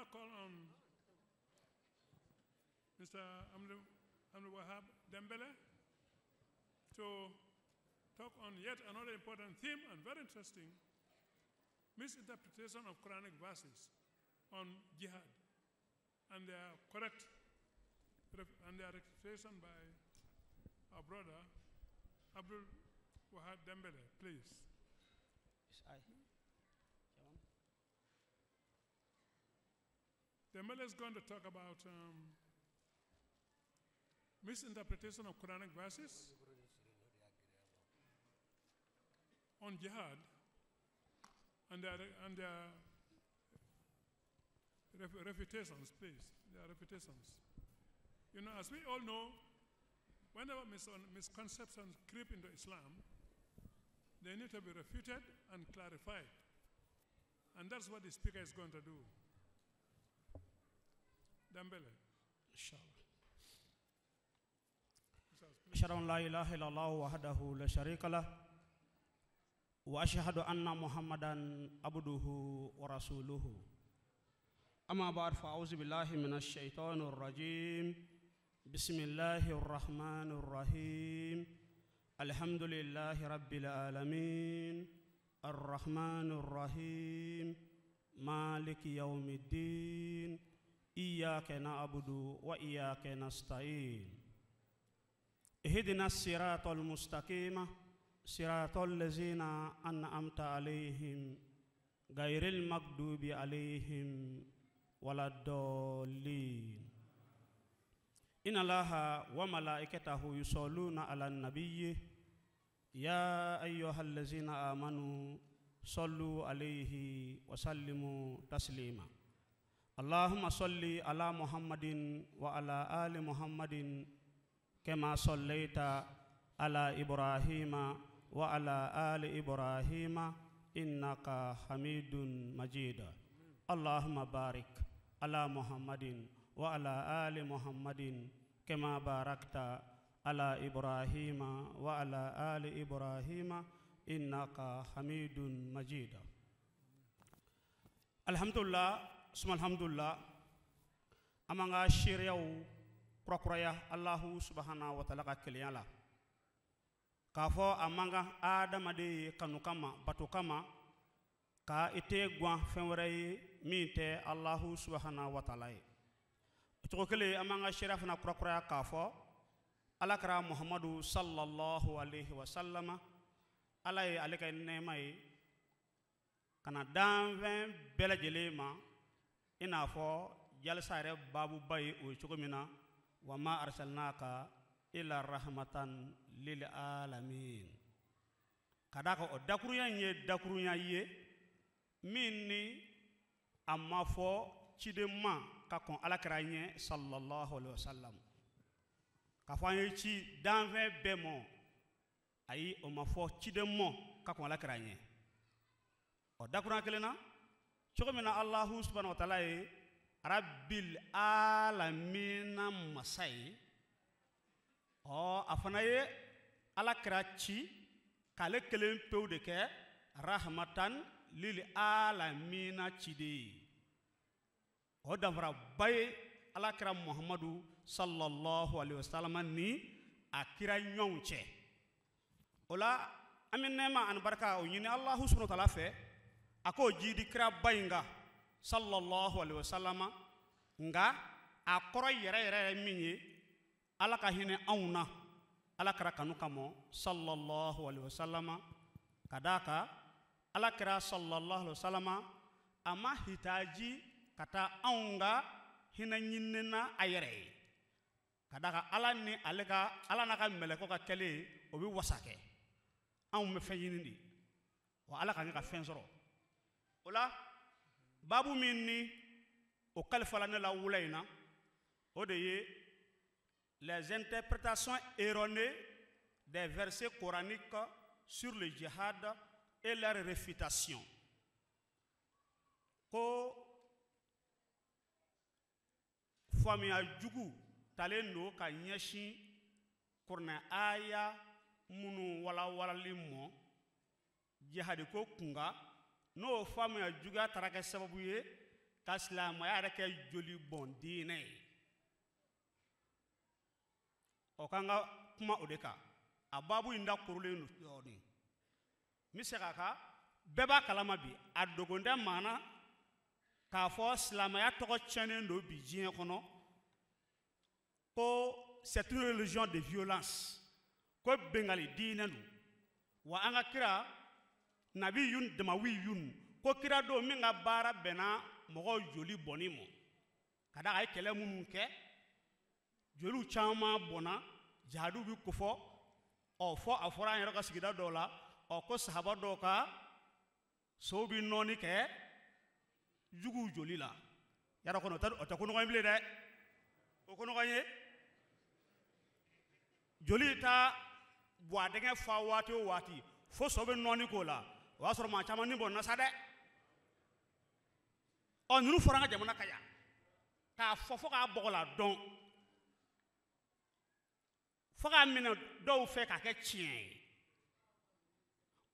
now call on Mr. Abdul Wahab Dambele to talk on yet another important theme and very interesting misinterpretation of Quranic verses on jihad and their correct and their rectification by our brother Abdul Wahab Dambele, please. Yes, I. Dambele is going to talk about misinterpretation of Quranic verses on jihad and their refutations, please. Their refutations. You know, as we all know, whenever misconceptions creep into Islam, they need to be refuted and clarified. And that's what the speaker is going to do. Dambele. Inshallah. أشهد أن لا إله إلا الله وحده لا شريك له وأشهد أن محمدا عبده ورسوله أما بعد فأعوذ بالله من الشيطان الرجيم بسم الله الرحمن الرحيم الحمد لله رب العالمين الرحمن الرحيم مالك يوم الدين إياك نعبد وإياك نستعين اهدنا الصراط المستقيم صراط الذين أنعمت عليهم غير المغضوب عليهم ولا الضالين إن الله وملائكته يصلون على النبي يا أيها الذين آمنوا صلوا عليه وسلموا تسليما اللهم صل على محمد وعلى آل محمد كما صليت على إبراهيم وعلى آل إبراهيم إنك حميد مجيد اللهم بارك على محمد وعلى آل محمد كما باركت على إبراهيم وعلى آل إبراهيم إنك حميد مجيد الحمد لله ثم الحمد لله أمانغا شيريو kurakuraya Allahu subhanahu wa ta'ala ka kelenya la k'a fɔ a man kan adamaden ye kanu kama bato kama ka i tɛ guwan fɛn wɛrɛ ye min tɛ Allahu subhanahu wa ta'ala ye o cogo kelen an b'an ka seereya fana kurakuraya k'a fɔ Ala kɛra Muhamadu sallallahu alaihi wa sallama Ala ye ale ka nɛɛma ye ka na danfɛn bɛɛ lajɛlen ma i n'a fɔ jalisa yɛrɛ baabuba ye o ye cogo min na wa ma arsalnaka illa rahmatan lil alamin ka d'a kan o dakurunya in ye dakurunya ye min ni a ma fɔ ciden ma ka kɔn Ala kira ɲɛ sallallahu alaihi wasallam k'a fɔ an ye ci danfɛn bɛɛ mɔ ayi o ma fɔ ciden mɔ ka kɔn Ala kira ɲɛ o dakurunya kelen na cogo min na Allahu subhanahu wa ta'ala ye Rabbil alamina masa ye ɔ a fana ye Ala kira ci k'ale kelen pewu de kɛ rahmatan lil alamina ciden ye o danfaraba ye Ala kira Muhamadu sallallahu alaihi wasallam ni a kira ɲɔgɔnw cɛ o la an bɛ nɛɛma ani barika o ɲini Allahu subhanahu wa ta'ala fɛ a k'o jiidi kiraba in kan sallallahu alaihi wasallam nka a kɔrɔ yɛrɛ yɛrɛ ye min ye Ala ka hinɛ anw na Ala kira kanu kama sallallahu alaihi wasallam ka d'a kan Ala kira sallallahu alaihi wasallam a ma hitaji ka taa anw ka hinɛ ɲinini na a yɛrɛ ye ka d'a kan Ala ni ale ka Ala n'a ka mɛlɛkɛw ka kɛlen o bɛ wasa kɛ anw bɛ fɛn ɲini de wa Ala k'an kɛ ka fɛn sɔrɔ o la baabu min ni o kalifala ne la wula in na o de ye les interprétations erronées des versets coraniques sur le djihad et leur réfutation ko faamuya jugu talen don ka ɲɛsin kuranɛ aya minnu walawalali mɔ jihadi ko kunkan n'o faamuya juguya taara kɛ sababu ye ka silamɛya yɛrɛ kɛ joli bɔn diinɛ ye. Ɔ k'an ka kuma o de kan. A baabu in da koorolen don dɔɔnin. N bɛ segin a kan, bɛɛ b'a kalama bi, a dogon tɛ maa na k'a fɔ silamɛya tɔgɔ tiɲɛnen don bi diɲɛ kɔnɔ, ko c'est une religion de violence, ko bengali diinɛ don. Wa an ka kira nabiyun damawiyun, ko kira don min ka baara bɛnna mɔgɔw joli bɔnni ma, ka d'a kan a ye kɛlɛ minnu kɛ, joliw caman bɔnna, jihadiw bi kofɔ. Ɔ fɔ a fɔra an yɛrɛ ka sigida dɔw la, ɔ ko sahaba dɔw ka sow bi nɔɔni kɛ juguw joli la. Yarɔ kɔni o tɛ ko nɔgɔ ye bilen dɛ, o ko nɔgɔ ye. Joli ta buwadɛgɛ fa waati o waati, fo so bɛ nɔɔni k'o la, o y'a sɔrɔ maa caman ni bɔnna sa dɛ. Ɔ ninnu fɔra an ka jamana kan yan k'a fɔ fo k'a bɔgɔla dɔn, fo k'a minɛ dɔw fɛ k'a kɛ tiɲɛ ye.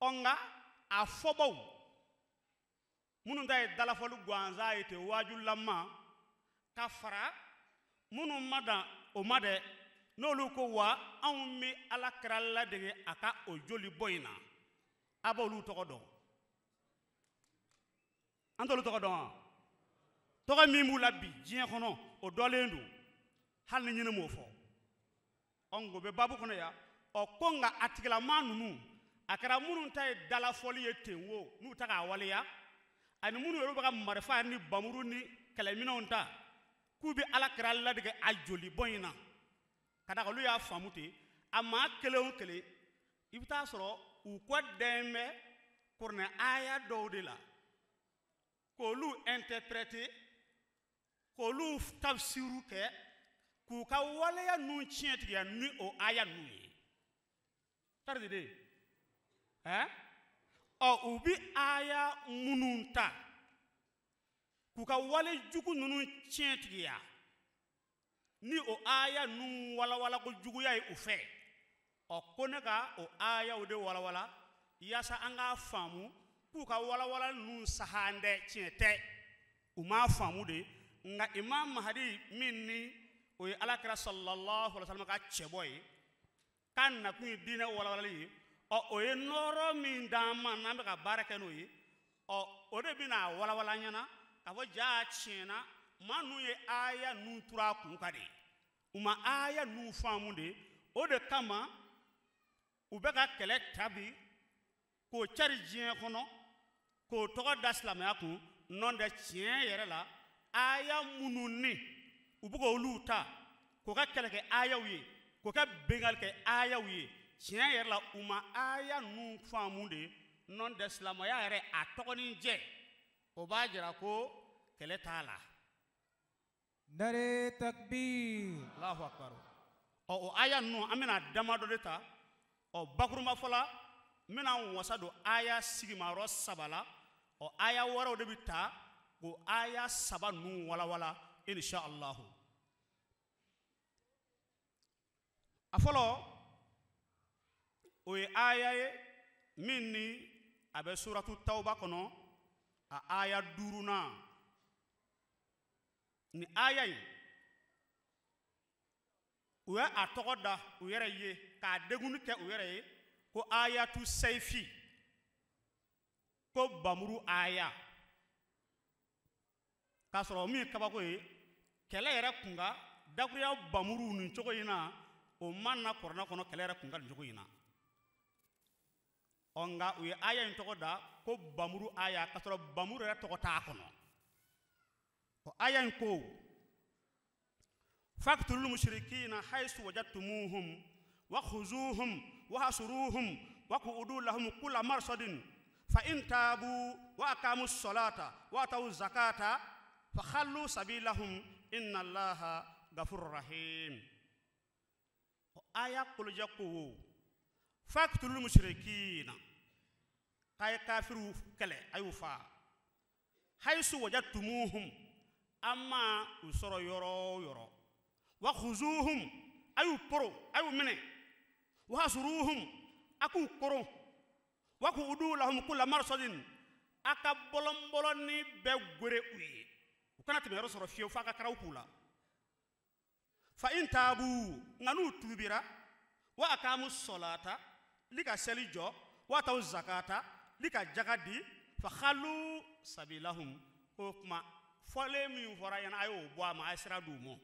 Ɔ nka a fɔbaw minnu ta ye dalafɔli gansan ye ten waajulama, ka fara minnu ma dan o ma dɛ, n'olu ko wa anw bɛ Ala kira ladege a ka o joli bɔ in na, a b'olu tɔgɔ dɔn? An t'olu tɔgɔ dɔn wa? Tɔgɔ min b'u la bi diɲɛ kɔnɔ, o dɔnlen don, hali ni ɲini m'o fɔ. Ɔ nka o bɛ baabu kɔnɔ yan. Ɔ ko nka a tigilamaa ninnu, a kɛra minnu ta ye dalafɔli ye ten wo, n'u ta k'a waleya, ani minnu yɛrɛ bɛ ka marifa ni bamuru ni kɛlɛminɛnw ta k'u bɛ Ala kira ladege a joli bɔ in na, ka d'a kan olu y'a faamu ten. A maa kelen o kelen, i bɛ taa sɔrɔ u kɔ dɛn bɛ kuranɛ aya dɔw de la, k'olu interpréter, k'olu tafsiru kɛ, k'u ka waleya ninnu tiɲɛtigiya ni o aya ninnu ye. Tari de ɛn? Ɔ u bɛ aya minnu ta k'u ka wale jugu ninnu tiɲɛtigiya ni o aya ninnu walawala ko juguya ye u fɛ. Ɔ ko ne ka o ayaw de walawala yaasa an k'a faamu k'u ka walawala ninnu sahan dɛ, tiɲɛ tɛ, u m'a faamu de. Nka Imam Mahdi min ni o ye Ala kira sallallahu alaihi wa sallam ka cɛbɔ ye, k'a nakun ye diinɛ walawalali ye, ɔ o ye nɔɔrɔ min d'an ma n'an bɛ ka baara kɛ n'o ye, ɔ o de bɛna walawala an ɲɛna k'a fɔ jaa tiɲɛna maa ninnu ye aya ninnu turu a kun kan de, u ma aya ninnu faamu de. O de kama u bɛ ka kɛlɛ ta bi k'o cari diɲɛ kɔnɔ, k'o tɔgɔ da silamɛya kun. Nɔ tɛ tiɲɛ yɛrɛ la, aya minnu ni u bɛ k'olu ta k'o ka kɛlɛ kɛ ayaw ye, k'o kɛ bengali kɛ ayaw ye, tiɲɛ yɛrɛ la u ma aya ninnu faamu de. Nɔ tɛ silamɛya yɛrɛ a tɔgɔnin jɛ, o b'a jira ko kɛlɛ t'a la. Nare takbir. Allahu akbar. Ɔ o aya ninnu an bɛna damadɔ de ta. Ɔ bakurunba fɔ la, n bɛna n wasa don aya sigimayɔrɔ saba la. Ɔ aya wɛrɛw de bɛ ta k'o aya saba ninnu walawala insha Allahu. A fɔlɔ o ye aya ye min ni a bɛ suratu tawba kɔnɔ, a aya duurunan. Ni aya in u ye a tɔgɔ da u yɛrɛ ye k'a degunni kɛ u yɛrɛ ye ko ayatu seifi, ko bamuru aya. K'a sɔrɔ min ye kabako ye, kɛlɛ yɛrɛ kun kan dakuruya bamuru nin cogo in na, o ma na kuranɛ kɔnɔ kɛlɛ yɛrɛ kun kan nin cogo in na. Ɔ nka u ye aya in tɔgɔ da ko bamuru aya, k'a sɔrɔ bamuru yɛrɛ tɔgɔ t'a kɔnɔ. Ɔ aya in ko faqtulul mushrikina haythu wajadtumuhum wa khuzuhum wa hasuruhum wa qu'udu lahum kulla marsadin fa in tabu wa aqamu ssalata wa atau zakata fa khallu sabilahum inna Allaha ghafurur rahim. Ɔ aya kolojɛ ko faqtulul mushrikina, k'a ye kafiru kɛlɛ, a y'u fa, haythu wajadtumuhum, an ma u sɔrɔ yɔrɔ o yɔrɔ, wa khuzuhum, a y'u poro, a y'u minɛ, wa hasuruhum, a k'u koron, wa qu'udu lahum kulla marsadin, a ka bɔlɔnbɔlɔnni bɛɛ gwere u ye. Kana tɛmɛ yɔrɔ sɔrɔ fiyewu f'a ka karaw k'u la. Fa in taabu, nka n'u tuubira, wa akamu sɔlata, li ka seli jɔ, wa ataw zakata, li ka jaga di, fa khalu sabilahum. O kuma fɔlen min fɔra ɲɛna, a y'o bɔ a ma, a ye sira d'u ma.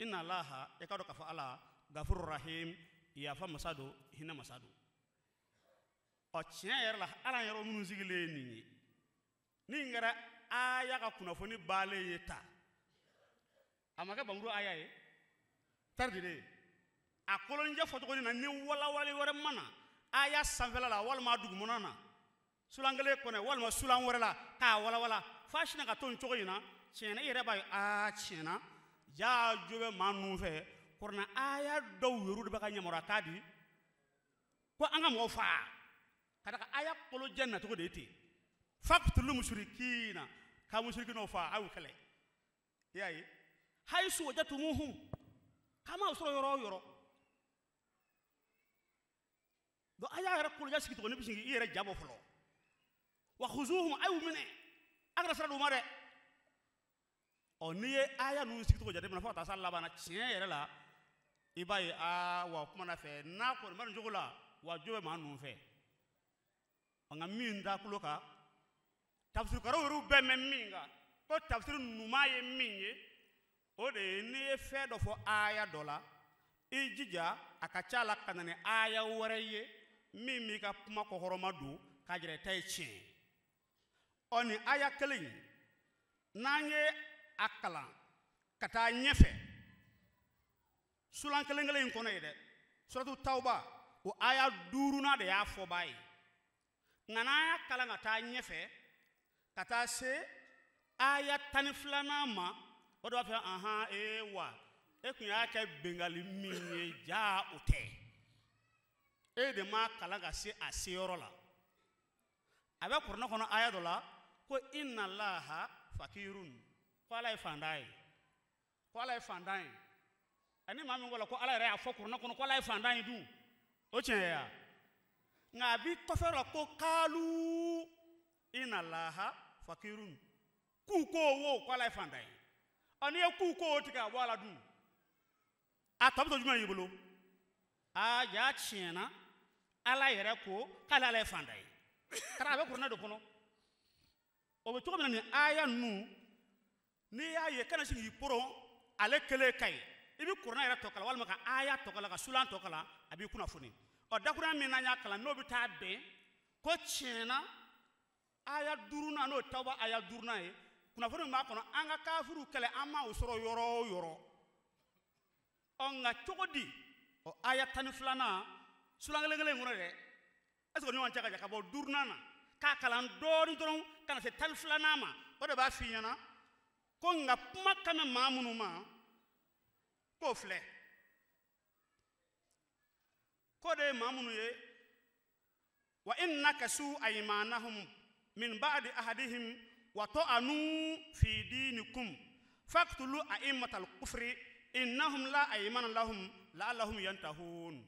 Inna allaha, e ka dɔn k'a fɔ Ala gafuru rahim, yafa masa don, hinɛ masa don. Ɔ tiɲɛ yɛrɛ la, Ala yɛrɛ minnu sigilen ye nin ye, ni kɛra aya ka kunnafoni baalen ye ta, a ma kɛ bamuru aya ye tari de a kolonjɛ fɔcogo na, ni walawalali wɛrɛ ma na aya sanfɛla la walima dugumana na sulan kelen kɔnɔ walima sulan wɛrɛ la k'a walawala f'a sinna ka to nin cogo in na, tiɲɛna i yɛrɛ b'a ye aa tiɲɛna jaa jo bɛ maa ninnu fɛ. Kuranɛ aya dɔw yɛrɛ de bɛ ka yamaruya k'a di ko an ka mɔgɔw faa ka daga aya kolojɛ nacogo de ye ten. Faqtulu mushrikina, ka mushrikinaw faa, a y'u kɛlɛ. I y'a ye, hayisu wajatumuhum, k'an m'aw sɔrɔ yɔrɔ o yɔrɔ. Donc a y'a yɛrɛ kolojɛ sigi cogo, ne bɛ sin k'i yɛrɛ ja bɔ fɔlɔ. Wa khuzuhum, a y'u minɛ, a kana sira d'u ma dɛ. Ɔ n'i ye aya ninnu sigi cogo jateminɛ fo ka taa s'a laban na, tiɲɛ yɛrɛ la i b'a ye aa wa kuma na fɛ n'a kɔni bɛ nin cogo la, wa jo bɛ maa ninnu fɛ. Nka min da tulo kan, tafsirikaraw yɛrɛ bɛɛ mɛn min kan, ko tafsiri ɲuman ye min ye, o de ye n'i ye fɛn dɔ fɔ aya dɔ la, i jija a ka ca la ka na ni aya wɛrɛ ye min b'i ka kuma kɔkɔrɔma don k'a jira i ta ye tiɲɛ ye. Ɔ nin aya kelen in, n'an ye a kalan ka taa ɲɛfɛ sulan kelen kelen in kɔnɔ ye dɛ, suratu tawba o aya 5nan de y'a fɔbaa ye. Nka n'an y'a kalan ka taa ɲɛfɛ ka taa se aya 12nan ma, o de b'a fɔ ahan ee wa e kun y'a kɛ bengali min ye, jaa o tɛ, e de m'a kalan ka se a seyɔrɔ la. A bɛ kuranɛ kɔnɔ aya dɔ la ko inna allaha fakirun, ko Ala ye fantan ye, ko Ala ye fantan ye. Ani maa min ko la ko Ala yɛrɛ y'a fɔ kuranɛ kɔnɔ ko Ala ye fantan ye dun, o tiɲɛ ye wa? Nka a bi kɔfɛ la ko kaalu inna allaha fakirun, k'u ko wo ko Ala ye fantan ye. Ɔ n'i ye k'u ko o tigɛ ka bɔ a la dun, a tɔ bɛ to jumɛn y'i bolo? Aa ja tiɲɛna, Ala yɛrɛ ko k'ale Ala ye fantan ye, ka a bɛ kuranɛ de kɔnɔ. O bɛ cogo min na nin aya ninnu, n'i y'a ye kana sin k'i poron ale kelen ka ɲi, i bɛ kuranɛ yɛrɛ tɔ kalan walima ka aya tɔ kalan ka sulan tɔ kalan, a b'i kunnafoni. Ɔ dakurunya min n'an y'a kalan n'o bɛ taa bɛn ko tiɲɛna aya 5nan, n'o ye tawba aya 5nan ye, kunnafoni min b'a kɔnɔ, an ka kafiriw kɛlɛ, an m'a sɔrɔ yɔrɔ o yɔrɔ. Ɔ nka cogo di? Ɔ aya 12nan sulan kelen kelen in kɔnɔ dɛ, est ce que ɲɔgɔn cɛ ka jan ka bɔ 5nan na k'a kalan dɔɔnin dɔrɔn ka na se 12nan ma, o de b'a f'i ɲɛna ko nka kuma ka mɛn maa minnu ma k'o filɛ, k'o de ye maa minnu ye, wa in nakasu aymanahum min ba'di ahadihim wa ta'anu fi dinikum faqtulu a'immatal kufri innahum la aymana lahum la'allahum yantahun.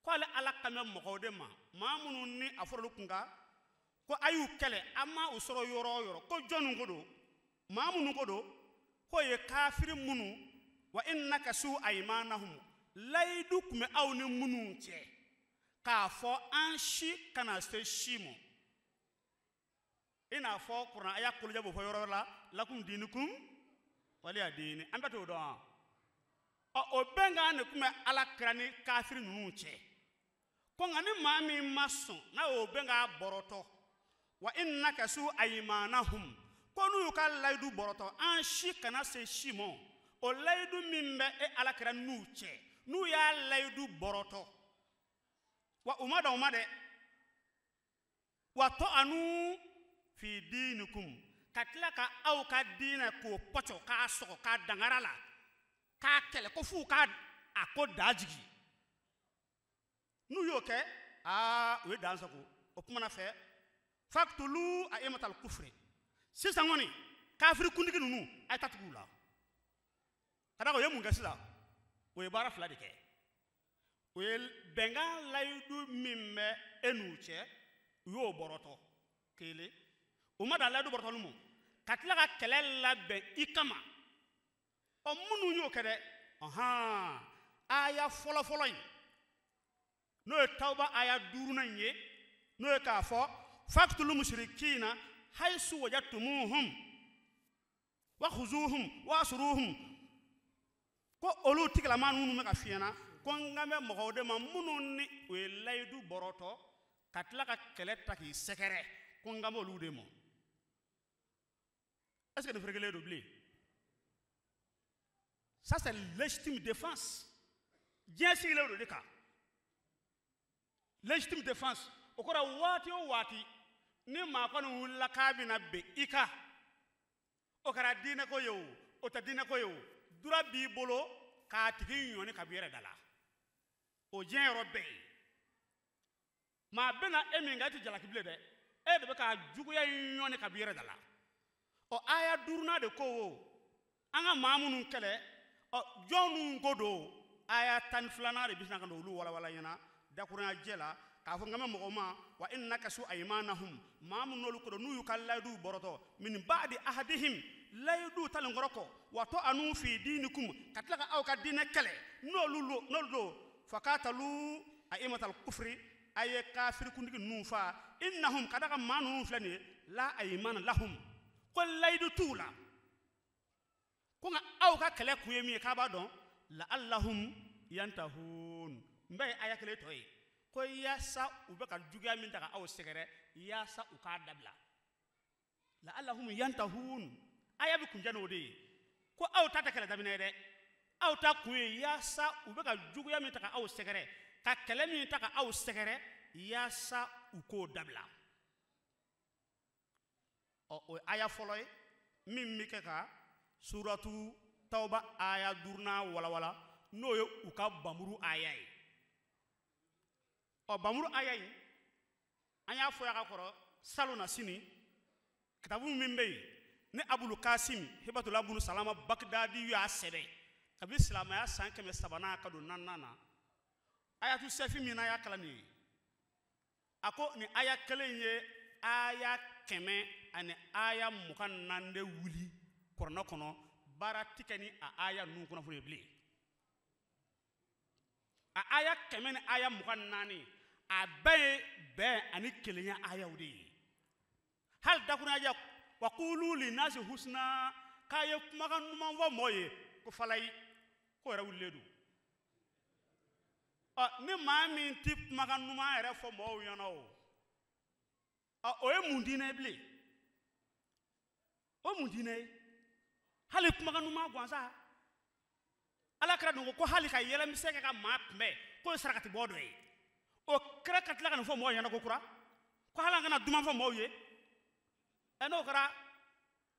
K'ale Ala kan bɛ mɔgɔw de ma, maa minnu ni a fɔra olu kun kan ko a y'u kɛlɛ, a ma u sɔrɔ yɔrɔ o yɔrɔ, ko jɔnni ko don, maa minnu ko don, k'o ye kafiri minnu, wa in nakasu aymanahum, layidu tun bɛ aw ni minnu cɛ k'a fɔ an si kana se si ma. I n'a fɔ kuranɛ aya kolojɛ b'o fɔ yɔrɔ la, lakum dinukum waliya dini, an bɛɛ t'o dɔn wa? Ɔ o bɛnkan de tun bɛ Ala kira ni kafiri ninnu cɛ, ko nka ni maa min ma sɔn n'a y'o bɛnkan bɔrɔtɔ, wa in nakasu aymanahum, ko n'u y'u ka layidu bɔrɔtɔ, an si kana se si ma, o layidu min bɛ e Ala kira n'u cɛ, n'u y'a layidu bɔrɔtɔ, wa u ma dan o ma dɛ, wa ta'anu fi dinikum, ka tila ka aw ka diinɛ k'o pɔcɔ, k'a sɔgɔ, k'a dangara la, k'a kɛlɛ ko f'u ka a ko da jigin. N'u y'o kɛ, aa u ye dan sago. O kumana fɛ, faqtulu a'immatal kufri, sisan kɔni kafiri kuntigi ninnu a ye taa tugu u la. Ka d'a kan u ye mun kɛ sisan? O ye baara fila de kɛ. O ye bɛnkan layidu min bɛ e n'u cɛ, u y'o bɔrɔtɔ kelen. O ma dan layidu bɔrɔtɔli ma, ka tila ka kɛlɛ labɛn i kama. Ɔ minnu y'o kɛ dɛ, ɔhɔn, aya fɔlɔfɔlɔ in n'o ye tawba aya duurunan in ye, n'o ye k'a fɔ faktulu musirikina haisu wajadtumuhum wa khuzuhum wa asruhum, ko olu tigilama ninnu bɛ ka f'i ɲɛna ko n kan bɛ mɔgɔw de ma minnu ni u ye layidu bɔrɔtɔ ka tila ka kɛlɛ ta k'i sɛgɛrɛ, ko n kan b'olu de ma. Est-ce que nin ferekelen don bilen? Ça c'est légitime défense. Diɲɛ sigilen don de kan. Légitime défense o kɔrɔ waati o waati ni maa kɔni wulila k'a bɛna bɛn i kan, o kɛra diinɛko ye o, o tɛ diinɛko ye o, dura b'i bolo k'a tigi ɲɔni ka b'i yɛrɛ da la. O diɲɛ yɔrɔ bɛɛ ye. Maa bɛna e min kan, e tɛ jalaki bilen dɛ, e de bɛ ka juguya in ɲɔni ka b'i yɛrɛ da la. Ɔ aya duurunan de ko o, an ka maa minnu kɛlɛ, ɔ jɔn ninnu ko don, aya 12nan de bɛ sin ka na olu walawala ɲɛna dakurunya jɛ la k'a fɔ n kan bɛ mɔgɔw ma wa inna kasu aymanahum, maa minnu n'olu ko don n'u y'u ka layiduw bɔrɔtɔ min ba'di ahadihim, layiduw talen kɔrɔ kɔ, wa ta'anu fi dinikum, ka tila ka aw ka diinɛ kɛlɛ, n'olu don fakatalu a'imatal kufri, a ye kafirikuntigi ninnu fa, innahum, ka da ka maa ninnu filɛ nin ye, la aymana lahum, ko layidu t'u la, ko nka aw ka kɛlɛ kun ye min ye k'a b'a dɔn, la'allahum yantahun. N bɛ ye aya kelen tɔ ye ko yaasa u bɛ ka juguya min ta ka aw sɛgɛrɛ, yaasa u k'a dabila. La'allahum yantahun, aya bɛ kuncɛ n'o de ye, ko aw ta tɛ kɛlɛ daminɛ ye dɛ, aw ta kun ye yaasa u bɛ ka juguya min ta ka aw sɛgɛrɛ, ka kɛlɛ min ta ka aw sɛgɛrɛ, yaasa u k'o dabila. Ɔ o ye aya fɔlɔ ye min bɛ kɛ ka suratu tawba aya duurunan walawala, n'o ye u ka bamuru aya ye. Ɔ bamuru aya in an y'a fɔ a ka kɔrɔ salon na sini, kitabu min bɛ yen ni Abul Kasim Hibatula bunu Salama Bagdadi y'a sɛbɛn kabi silamɛya san 300 ka don 4nan na, ayatu sɛfi min n'a y'a kalan nin ye, a ko nin aya kelen ye aya 100 ani aya 24 de wuli kuranɛ kɔnɔ, baara ti kɛ ni a aya ninnu kunnafoni ye bilen. A aya 100 ni aya 24 a bɛɛ ye bɛn ani kelenya ayaw de ye. Hali dakuruɲa wa kulu linasi husna, k'a ye kumakan ɲuman fɔ mɔgɔ ye ko falayi, ko yɛrɛ wulilen don. Ɔ ni maa min ti kumakan ɲuman yɛrɛ fɔ mɔgɔw ɲɛna o, ɔ o ye mun diinɛ ye bilen? O mun diinɛ ye? Hali kumakan ɲuman gansan, Ala kɛra dun ko hali ka yɛlɛmisɛn kɛ ka maa kunbɛn k'o ye sarakati bɔ dɔ ye. O kɛra ka tila ka nin fɔ mɔgɔw ɲɛna ko kura, ko hali an kana duman fɔ mɔgɔw ye. Ɛ n'o kɛra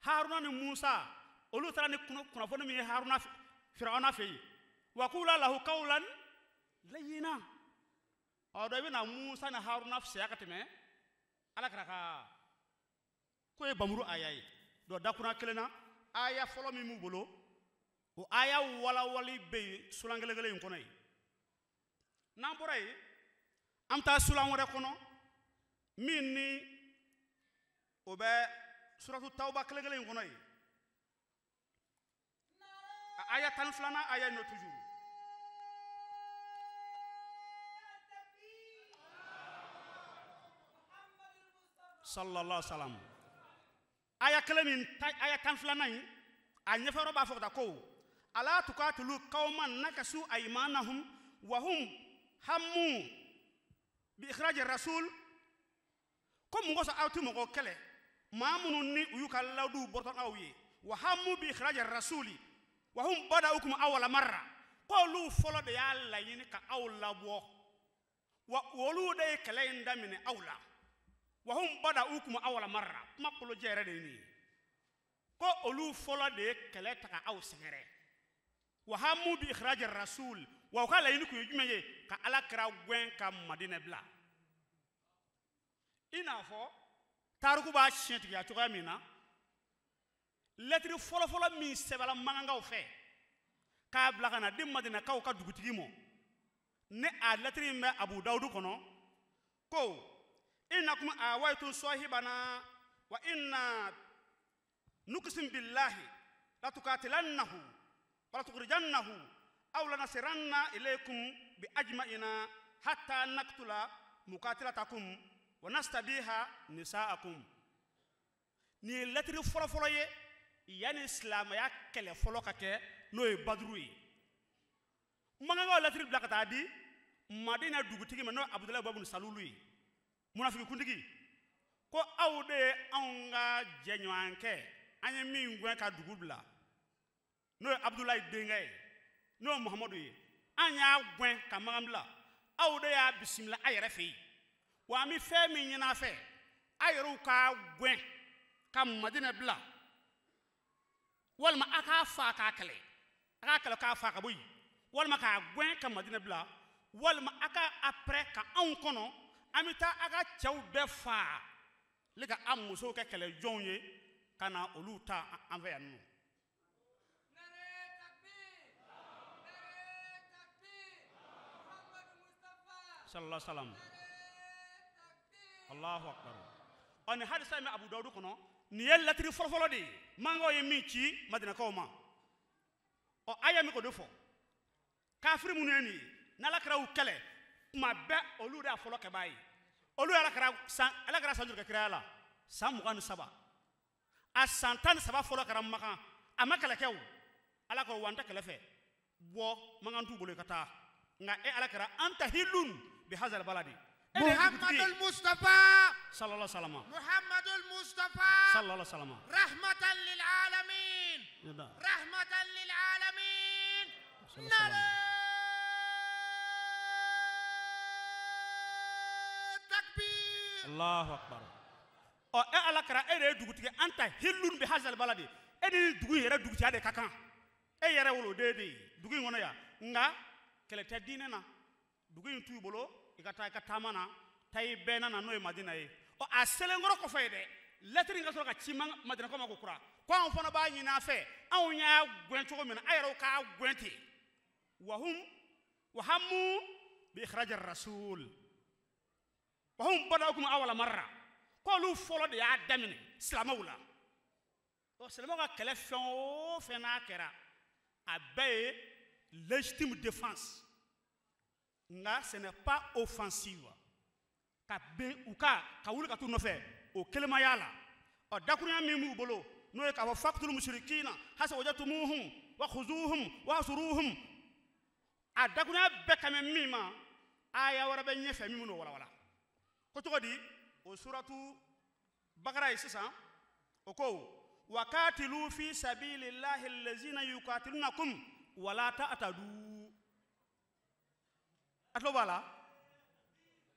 Haruna ni Musa olu taara ni kunnafoni min ye Haruna Firawuna fɛ yen, wa kula lahu kawlan layyina. Ɔ dɔ i bɛna Musa ni Haruna fisaya ka tɛmɛ Ala kɛra ka k'o ye bamuru aya ye. Dɔ dakurunya kelen na, aya fɔlɔ min b'u bolo, o aya walawali bɛ yen sulan kelen kelen in kɔnɔ yen. N'an bɔra yen, an bɛ taa sulan wɛrɛ kɔnɔ min ni o bɛ suratu tawba kelen kelen in kɔnɔ yen. A aya 12nan aya in don toujours. Sallallahu alaihi wasallam. Aya kelen min aya 12nan in, a ɲɛfɛ yɔrɔ b'a fɔ ka taa ko ala tukatulu qauman nakasu aymanahum wa hum hammu bi ikhraji rasul, ko mun kosɔn aw tɛ mɔgɔ kɛlɛ maa minnu ni u y'u ka layiduw bɔtɔ aw ye, wa hammu bi ikhraji rasuli wa hum bada'ukum awwala marra, ko olu fɔlɔ de y'a laɲini ka aw labɔ, wa olu de ye kɛlɛ in daminɛ aw la, wa hum bada'ukum awwala marra, kuma kolojɛ yɛrɛ de ye nin ye, ko olu fɔlɔ de ye kɛlɛ ta ka aw sɛgɛrɛ, wa hammu bi ikhraji rasul, wa u ka laɲini kun ye jumɛn ye? Ka Ala kira gɛn ka Madinɛ bila. I n'a fɔ tariku b'a siɲɛtigiya cogoya min na, lɛtiri fɔlɔfɔlɔ min sɛbɛnna Makankaw fɛ k'a bila ka na di Madinɛkaw ka dugutigi ma, ni a lɛtiri in bɛ Abu Dawudu kɔnɔ, ko innakum awaytum sahibana Wa inna nuqsim billahi la tuqatilannahu wa la tukhrijannahu aw lanasiranna ilaykum bi ajma'ina hatta naqtula muqatilatakum wa nastabiha nisa'akum. Nin ye lɛtiri fɔlɔfɔlɔ ye yanni silamɛya kɛlɛ fɔlɔ ka kɛ, n'o ye Baduru ye. Mankankaw lɛtiri bila ka taa di Madina dugutigi ma, n'o ye Abudulayi Babunu Salulu ye, munafiki kuntigi, ko aw de ye anw ka jɛɲɔgɔnkɛ, an ye min gɛn ka dugu bila, n'o ye Abudulayi denkɛ ye, n'o ye Muhamadu ye, an y'a gɛn ka Makan bila, aw de y'a bisimila a yɛrɛ fɛ yen, wa an bɛ fɛn min ɲini a fɛ, a yɛrɛw k'a gɛn ka Madina bila, walima a k'a fa k'a kɛlɛ, a k'a kɛlɛ k'a fa ka bɔ yen, walima k'a gɛn ka Madina bila, walima a ka apɛrɛ ka anw kɔnɔ, an bɛ taa a ka cɛw bɛɛ faa ne ka an musow kɛ kɛlɛjɔnw ye ka na olu ta an fɛ yan nɔ. Sallallahu alaihi wasallam. Allahu akbar. Ɔ, nin hadisa in bɛ Abu Dawudu kɔnɔ. Nin ye lɛtiri fɔlɔfɔlɔ de ye mankaw ye min ci Madinakaw ma. Ɔ, aya min k'o de fɔ, kafiri minnu ye nin ye, n'Ala kɛra u kɛlɛ tuma bɛɛ, olu de y'a fɔlɔ kɛbaa ye. Olu ye Ala kɛra san, Ala kɛra san joli kɛ kiraya la? San 23. A san 13 fɔlɔ kɛra Makan, a ma kɛlɛ kɛ o. Ala ko wa n tɛ kɛlɛ fɛ, bɔ mankan t'u bolo i ka taa. Nka e Ala kɛra anta hilun bi hazal baladi. Muhammadul Mustafa sallallahu alaihi wasallam. Muhammadul Mustafa sallallahu alaihi wasallam. Rahmatan lil alamin. Rahmatan lil alamin. Nare takbir. Allahu akbar. Ɔ, e Ala kɛra e de ye dugutigi, anta hilun bi hazal baladi. E ni dugu in yɛrɛ dugutigiya de ka kan. E yɛrɛ woloden de ye dugu in kɔnɔ yan, nka kɛlɛ tɛ diinɛ na. Dugu in t'u bolo, i ka taa i ka taama na, taa i bɛnna na, n'o ye Madina ye. Ɔ, a selenkɔrɔ kɔfɛ ye dɛ, lɛtiri in ka sɔrɔ ka ci Madinakaw ma ko kura, ko anw fana b'a ɲini a fɛ, anw y'a gɛn cogo min na, a yɛrɛw k'a gɛn ten. Wahum wahamu bi ikhraji rasul wahum badaukum awwala marra. K'olu fɔlɔ de y'a daminɛ silamɛw la. Ɔ, silamɛw ka kɛlɛ fɛn o fɛn n'a kɛra, a bɛɛ ye légitime défense, nka ce n'est pas offensive. Ka ben u ka ka wuli ka t'u nɔfɛ, o kelemaya la. Ɔ, dakurunya min b'u bolo, n'o ye k'a fɔ faqtulu mushrikina hasa wajadtumuhum wa khuzuhum wa asuruhum, a dakurunya bɛɛ ka mɛn min ma, aya wɛrɛ bɛ ɲɛfɛ min b'o walawala. Ko cogo di? O suratu Bakara ye sisan, o ko wa katilu fi sabilillahi allazina yuqatilunakum wala ta'tadu. A tulo b'a la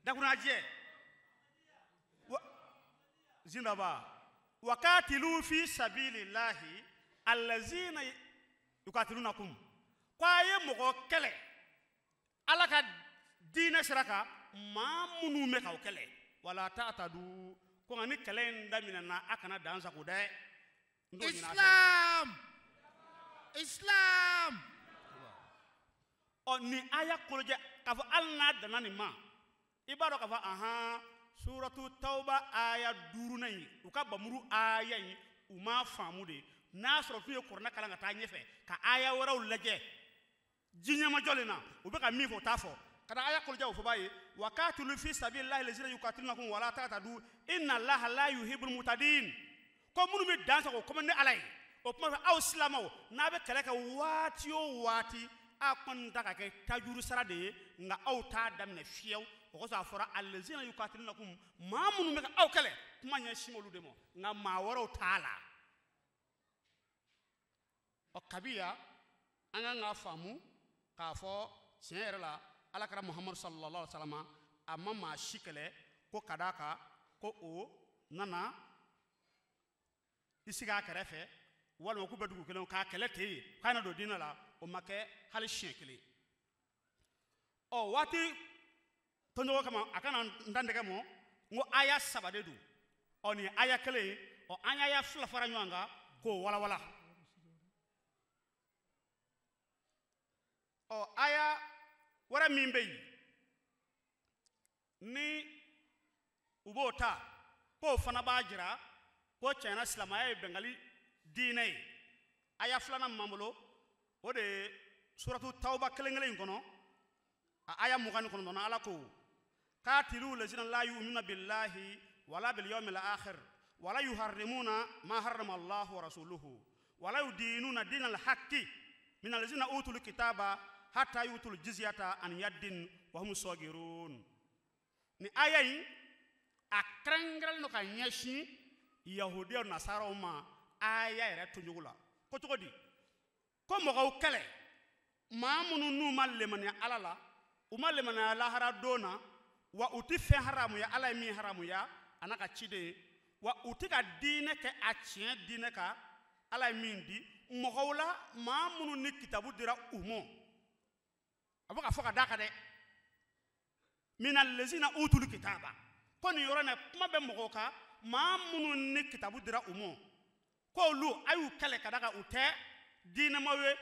dakuruɲajɛ wa zindaba wa katilu fi sabilillahi allazina yuqatilunakum, ko a ye mɔgɔ kɛlɛ Ala ka diinɛ sira kan, maa minnu bɛ k'aw kɛlɛ, wala ta'tadu, ko nka ni kɛlɛ in daminɛna, a kana dan sago dɛ. N t'o ɲini a fɛ. Islam. Islam. Ɔ, nin aya kolojɛ k'a fɔ hali n'a danna nin ma, i b'a dɔn k'a fɔ ahan, suratu Tawba aya duurunan in, u ka bamuru aya in, u m'a faamu de. N'a sɔrɔ k'u ye kuranɛ kalan ka taa ɲɛfɛ ka aya wɛrɛw lajɛ ji ɲɛmajɔlen na, u bɛ ka min fɔ, u t'a fɔ. Ka na aya kolojɛ o fɔ b'a ye wa katilu fi sabilillahi lazina yuqatilunakum wala ta'tadu inna Allaha la yuhibbul mutadin. Ko minnu bɛ dan sago komi ne Ala ye, o kuma fɛ aw silamɛw, n'a bɛ kɛlɛ kɛ waati o waati, a kɔni ta ka kɛ tajuru sara de ye, nka aw t'a daminɛ fiyewu. O kosɔn a fɔra allazina yuqatilunakum, maa minnu bɛ ka aw kɛlɛ, kuma ɲɛsin olu de ma, nka maa wɛrɛw t'a la. Ɔ, kabi yan an kan k'a faamu k'a fɔ tiɲɛ yɛrɛ la, Ala kɛra Muhamadu sallallahu alaihi wa sallam, a ma maa si kɛlɛ ko ka d'a kan ko o nana i sigi a kɛrɛfɛ, walima k'u bɛ dugu kelen k'a kɛlɛ ten yen k'a na don diinɛ la, o ma kɛ hali siɲɛ kelen. Ɔ, waati tɔnjɔgɔ kama a kana n dantigɛ mɔ, n ko aya 3 de don. Ɔ, nin aya kelen, ɔ, an y'aya 2 fara ɲɔgɔn kan k'o walawala. Ɔ, aya wɛrɛ min bɛ yen ni u b'o ta, k'o fana b'a jira Ko tiɲɛ na silamɛya ye bɛngali diinɛ ye. Aya filanan min b'an bolo o de ye suratu tawba kelen kelen in kɔnɔ a aya 29, Ala ko katilu lazina la yu'minuna billahi wala bil yawmil akhir wala yuharrimuna ma harrama Allahu wa rasuluhu wala yudinuna dinal haqqi min allazina utul kitaba hatta yutul jizyata an yaddin wa hum sagirun. Ni aya in a kɛrɛnkɛrɛnlen don ka ɲɛsin yahudiyaw nasaraw ma aya yɛrɛ tojogo la. Ko cogo di? Ko mɔgɔw kɛlɛ maa minnu n'u ma lemaniya Ala la, u ma lemaniya lahara don na, wa u ti fɛn haramuya Ala ye min haramuya a n'a ka ciden, wa u ti ka diinɛ kɛ a tiɲɛ diinɛ kan Ala ye min di mɔgɔw la maa minnu ni kitabu dira u ma. A bɛ ka fɔ ka d'a kan dɛ, mina lezina utul kitaba, ko nin yɔrɔ in na kuma bɛ mɔgɔw kan maa minnu ni kitabu dira u ma, k'olu a y'u kɛlɛ ka d'a kan u tɛ diinɛmaw ye,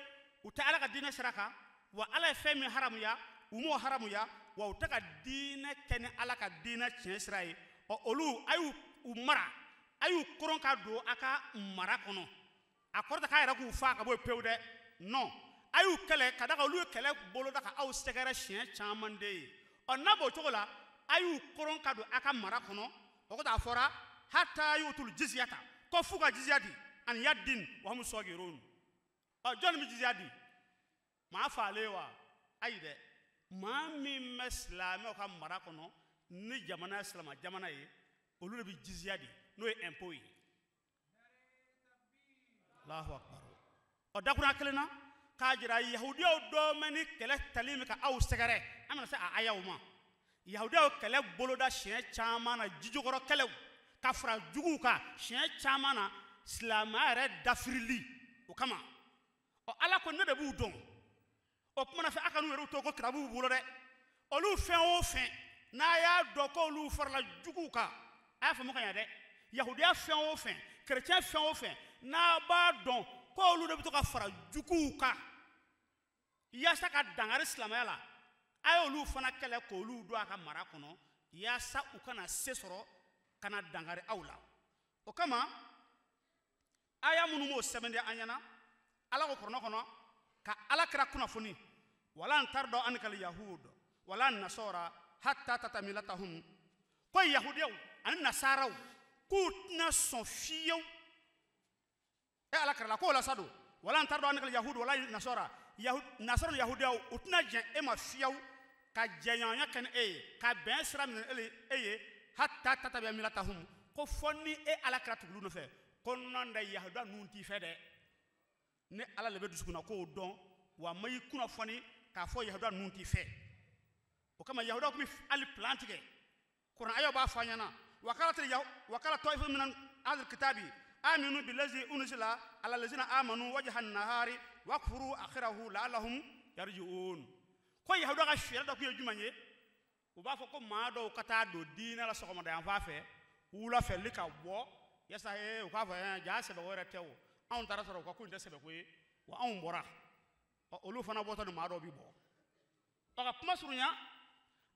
u tɛ Ala ka diinɛ sira kan, wa Ala ye fɛn min haramuya u m'o haramuya, wa u tɛ ka diinɛ kɛ ni Ala ka diinɛ tiɲɛ sira ye. Ɔ olu a y'u u mara, a y'u koron ka don a ka mara kɔnɔ. A kɔrɔ tɛ k'a yɛrɛ k'u fa ka bɔ yen pewu dɛ, non, a y'u kɛlɛ ka d'a kan olu ye kɛlɛ boloda ka aw sɛgɛrɛ siɲɛ caman de ye. Ɔ n'a b'o cogo la, a y'u koron ka don a ka mara kɔnɔ. O kɔfɛ a fɔra hata yutul jizyata, ko f'u ka jizya di ani yaddin wa hum sagirun. Ɔ jɔnni bɛ jizya di? Maa falen wa? Ayi dɛ, maa min bɛ silamɛw ka mara kɔnɔ ni jamana ye silamɛ jamana ye, olu de bɛ jizya di, n'o ye impôt ye. Allahu akbar. Ɔ dakurunya kelen na k'a jira yahudiyaw dɔ mɛ ni kɛlɛ tali min ka aw sɛgɛrɛ, an bɛna se a ayaw ma. Yahudiyaw kɛlɛ boloda siɲɛ caman na, jijukɔrɔ kɛlɛw ka fara juguw kan siɲɛ caman na, silamɛya yɛrɛ dafirili o kama. Ɔ Ala ko ne de b'u dɔn. O kumana fɛ a ka n'u yɛrɛw to ko kitabu b'u bolo dɛ. Olu fɛn o fɛn n'a y'a dɔn k'olu farala juguw kan, a y'a faamu ka ɲɛ dɛ. Yahudiya fɛn o fɛn, kerecɛn fɛn o fɛn n'a b'a dɔn k'olu de bɛ to ka fara juguw kan yaasa ka dankari silamɛya la, a y'olu fana kɛlɛ k'olu don a ka mara kɔnɔ yaasa u kana se sɔrɔ ka na dankari aw la. O kama aya minnu b'o sɛbɛn an ɲɛna, Ala ko kuranɛ kɔnɔ ka Ala kira kunnafoni, wala tardɔ anikal yahud wala nasara hatta tatamilatahum, ko yahudiyaw ani nasaraw k'u tɛna sɔn fiyewu e Ala kira la k'o la sa don, wala tardɔ anikal yahud wala nasara, nasara ni yahudiyaw u tɛna jɛn e ma fiyewu ka jɛɲɔgɔnya kɛ ni e ye, ka bɛn sira minɛ e ye, hatta tatamilatahum, ko fɔ ni e Ala kira tugul'u nɔfɛ. Ko nɔn dɛ, yahudiya ninnu t'i fɛ dɛ, ni Ala le bɛ dusukun na k'o dɔn, wa ma y'i kunnafoni k'a fɔ yahudiya ninnu t'i fɛ. O kama yahudiyaw tun bɛ hali plan tigɛ. Kuran ayaw b'a fɔ an ɲɛna, wakala tɔifu min ahlil kitabi aminu billazi unzila ala lazina amanu wajha nahari wakfuru akhirahu la'allahum yarji'un. Ko yahudiyaw ka fɛɛrɛ dɔ tun ye jumɛn ye? U b'a fɔ ko maa dɔw ka taa don diinɛ la sɔgɔmada yan fan fɛ, wula fɛ li ka bɔ, yasa u k'a fɔ ja sɛbɛko yɛrɛ tɛ o, anw taara sɔrɔ u ka ko in tɛ sɛbɛko ye, wa anw bɔra. Ɔ olu fana bɔtɔ ni maa dɔw bi bɔ. Ɔ ka kuma surunya,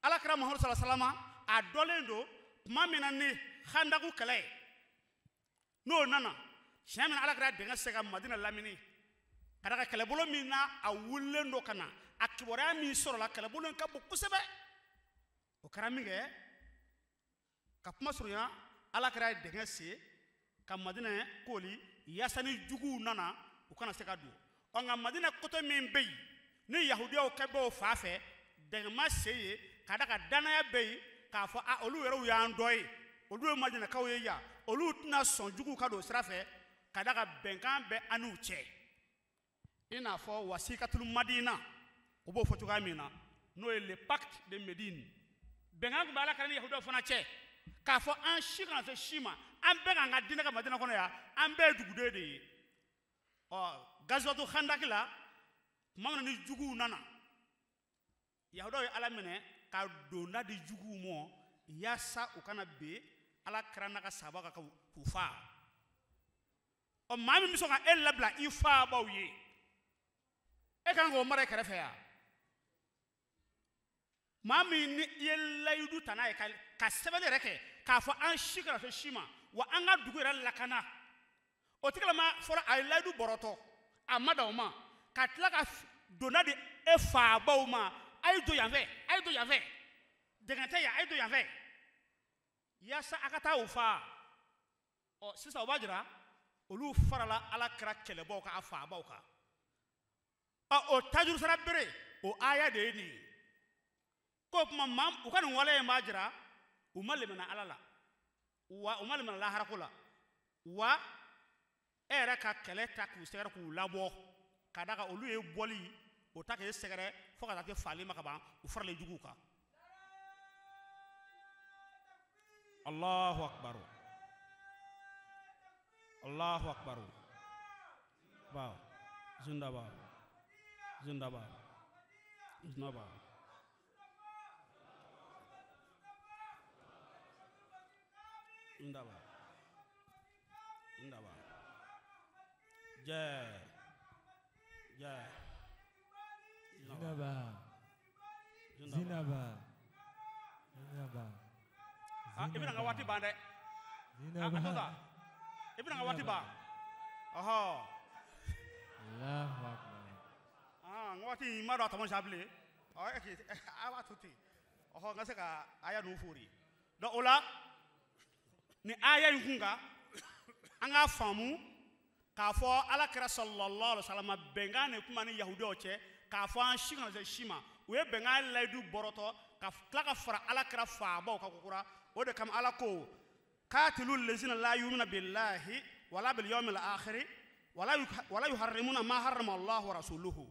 Ala kira Muhamadu sallallahu alaihi wasallam a dɔlen don tuma min na ni Handaku kɛlɛ ye, n'o nana tiɲɛ min na Ala kira dingɛ se ka Madina lamini ka da ka kɛlɛbolo min na a wulilen don ka na, a kibaruya min sɔrɔla kɛlɛbolo in ka bon kosɛbɛ. O kɛra min kɛ, ka kuma surunya, Ala kira ye dingɛ se ka Madina koli yaasa ni juguw nana u kana se ka don. Ɔ nka Madina koto min bɛ yen ni yahudiyaw kɛ b'o fa fɛ, dingɛ ma se yen ka da ka danaya bɛ yen k'a fɔ a olu yɛrɛw y'an dɔ ye, olu ye Madinakaw ye yan, olu tɛna sɔn juguw ka don sira fɛ ka da ka bɛnkan bɛ an n'u cɛ. I n'a fɔ wasikatul Madina, u b'o fɔ cogoya min na, n'o ye le pacte de Médine. Bɛnkan tun bɛ Ala kira ni yahudiyaw fana cɛ k'a fɔ an si kana se si ma, an bɛɛ k'an ka diinɛ kɛ Madina kɔnɔ yan, an bɛɛ ye duguden de ye. Ɔ gazwatu Khandaki la, tuma min na ni juguw nana, yahudiyaw ye Ala minɛ ka donda di juguw ma yaasa u kana bin Ala kira n'a ka sahaba kan k'u fa. Ɔ maa min bɛ sɔn ka e labila i fabaw ye, e kan k'o mara i kɛrɛfɛ yan. Maa min ni i ye layidu ta n'a ye ka sɛbɛnni yɛrɛ kɛ k'a fɔ an si kana se si ma, wa an ka dugu yɛrɛ lakana o tigilama fɔlɔ a ye layidu bɔrɔtɔ a ma dan o ma ka tila ka donna di e faabaw ma a ye don yan fɛ a ye don yan fɛ dɛgɛ tɛ yan a ye don yan fɛ yaasa a ka taa o fa ɔ sisan o b'a jira olu farala ala kira kɛlɛbaw kan a faabaw kan ɔ o tajurusara bere o aya de ye nin ye k'o tuma maa u ka nin waleya in b'a jira u ma lemina ala la wa u ma lemina laharako la wa e yɛrɛ ka kɛlɛ ta k'u sɛgɛrɛ k'u labɔ ka d'a kan olu ye bɔli o ta k'e sɛgɛrɛ fo ka taa kɛ faali ma ka ban u faralen juguw kan. Allahu akbar Allahu akbar waaw zindaba zindaba zindaba zindaba zindaba jɛ jɛ Zinaba Zinaba Zinaba. Ah, i bɛna n ka waati ban dɛ. Ah, a to tan. I bɛna n ka waati ban. Ɔhɔ. Allahu akbar. Ah, n ka waati in n m'a dɔn a tɔ man ca bilen. Ɔ e k'i a b'a to ten. Ɔhɔ, n ka se ka aya ninnu fori. Donc o la nin aya in kun kan an k'a faamu k'a fɔ ala kira sallallahu alaihi wa sallam bɛnkan de kuma ni yahudiyaw cɛ k'a fɔ an si kana se si ma u ye bɛnkan layidu bɔrɔtɔ ka tila ka fara ala kira faabaw kan kokura o de kama ala ko katilu lezina la yumina billahi wala bil yawmil akhiri wala yuharrimuna ma harrama allah wa rasuluhu.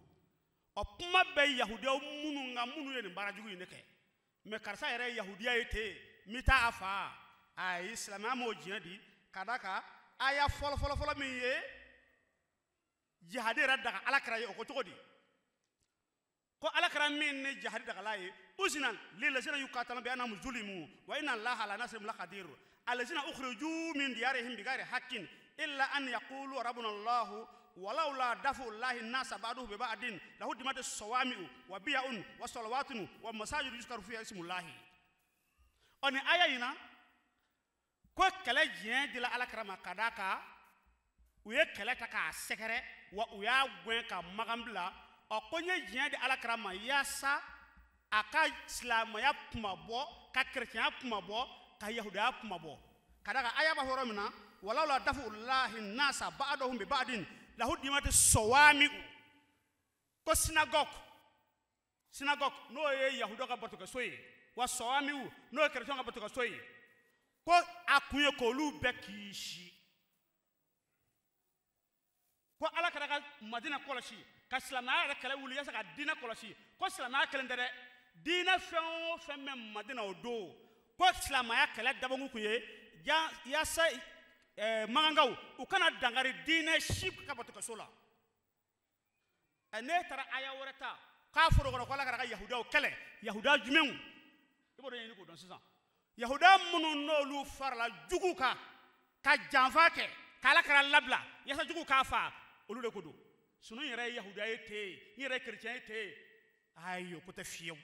Ɔ kuma bɛ yahudiyaw minnu kan minnu ye nin baara jugu in de kɛ mɛ karisa yɛrɛ ye yahudiya ye ten n bɛ taa a fa ayi silamɛya m'o diɲɛ di ka d'a kan aya fɔlɔ fɔlɔ fɔlɔ min ye jihadi yɛrɛ daga ala kira ye o ko cogo di ko ala kira min ni jihadi dagala ye usina lilazina yuqataluna bi annahum zulimu wa inna allaha ala nasrihim laqadir allazina ukhriju min diyarihim bighairi haqqin illa an yaqulu rabbuna allah walaula dafu llahi nasa ba'duhum bi ba'din lahuddimat as-sawami'u wa biya'un wa salawatun wa masajidu yuzkaru fiha ismullahi. Ɔ nin aya in na ko kɛlɛ diɲɛ dila ala kira ma ka d'a kan u ye kɛlɛ ta k'a sɛgɛrɛ wa u y'a gɛn ka magan bila ɔ ko n ye diɲɛ di ala kira ma yaasa a ka silamɛya kuma bɔ ka kerecɛnya kuma bɔ ka yahudaya kuma bɔ ka d'a kan aya b'a fɔ yɔrɔ min na walawla dafu llahi nasa ba'dahum bi ba'din lahuddimat sawami'u ko synagogue synagogue n'o ye yahudaw ka batokɛso ye wa sawami'u n'o ye kerecɛnw ka batokɛso ye ko a kun ye k'olu bɛɛ kisi ko ala kɛra ka madina kɔlɔsi ka silamɛya yɛrɛ kɛlɛ wuli yaasa ka diinɛ kɔlɔsi ko silamɛya kelen tɛ dɛ diinɛ fɛn o fɛn bɛ madina o don ko silamɛya kɛlɛ dabɔkun kun ye yaasa magankaw u kana dankari diinɛ si ka batokɛso la. Ɛ n'e taara aya wɛrɛ ta k'a fɔra o kɔnɔ ko ala kɛra ka yahudiyaw kɛlɛ yahudiya jumɛnw i b'o de ɲini k'o dɔn sisan yahudiya minnu n'olu farala juguw kan ka janfa kɛ k'ala kɛra labila yaasa juguw k'a fa olu de ko don sunu yɛrɛ ye yahudiya ye ten n yɛrɛ ye kerecɛn ye ten ayi o ko tɛ fiyewu.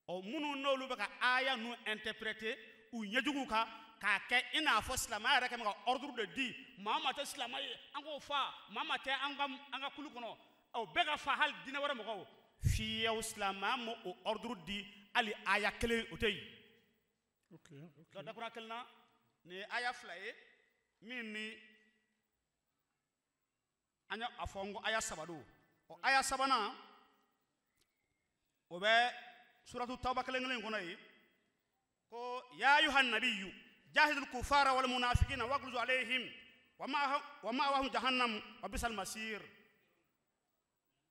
Ɔ minnu n'olu bɛ ka aya ninnu interpréter u ɲɛjuguw kan k'a kɛ i n'a fɔ silamɛya yɛrɛ kɛ bɛ ka ordre de di maa o maa tɛ silamɛ ye an k'o fa maa o maa tɛ an ka kulu kɔnɔ o bɛɛ ka fa hali diinɛ wɛrɛ mɔgɔw fiyewu silamɛya ma o ordre di hali aya kelen o tɛ yen. Donc dakura kelen na nin ye aya fila ye min ni an y'a fɔ n ko aya saba don ɔ aya sabanan o bɛ suratu tawba kelen kelen in kɔnɔ yen ko ya ayuha nabiyyu jahidul kufara wal munafiqina waghluz alayhim wa ma'wahum jahannam wa bisal masir.